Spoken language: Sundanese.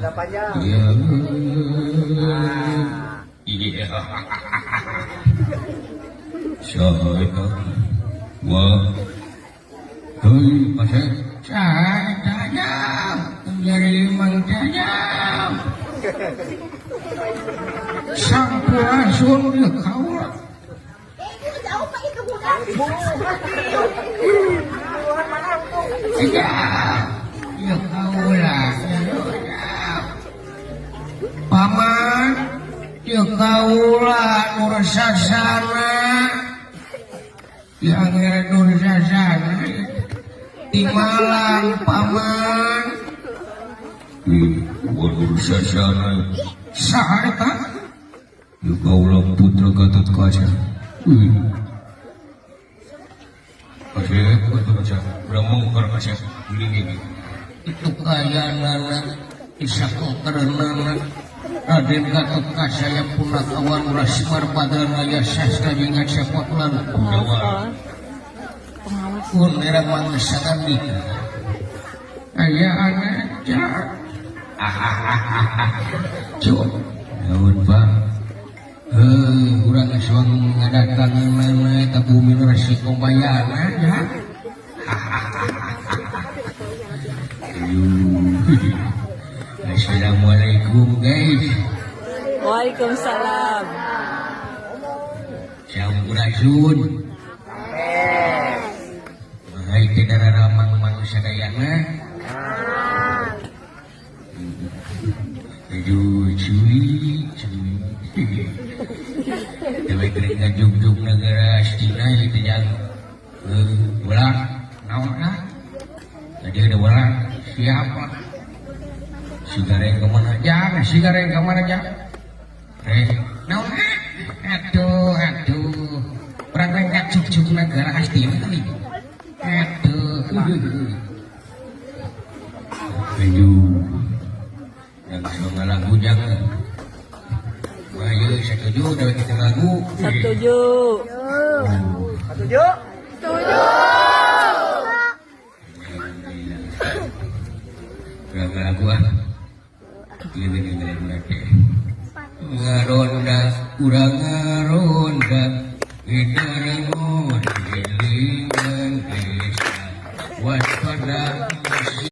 Udah panjang. Iya. Iya. Saya wah. Hei, pasal saya dari Mang Jajang. Sampurasun ieu kaula. Iya, ieu kaula. Paman, ieu kaula Nursasana. Yang Nursasana di Malang, paman. Nursasana. Saha eta? Ieu kaula putra Gatotkaca. Kasep, Gatotkaca. Urang mungkar kasep. Gini. Itu kayanana isakotereunana Raden Gatotkaca yang punakawan ulah Semar Badanaya Sastra jeung Cepot lan Jawa. Pun era mangsa kami. Aya anak cuk. Naon Pak? Urang geus ngadatangan ka bumi Resi Kumbayana ya. Assalamualaikum guys. Waalaikumsalam. Sampurasun. Hai teh daramang manusia dayana. Aduh, cuy, cuy. Dewe keur ngajugjug negara Astina itu jang. Ulang, naon ah? Tadi ada ulang, siapa? Si gareng kemana jang? Si gareng kemana jang? Naon ah? Aduh, aduh. Urang reng ngajugjug negara Astina kali. Aduh. Aduh. Yang suka lagu jangan. Wah, ya, setuju dari kita lagu. Setuju. Setuju? Setuju. Berapa lagu ah? Ini ini. Ngaronda, urang ngaronda, ngaronda.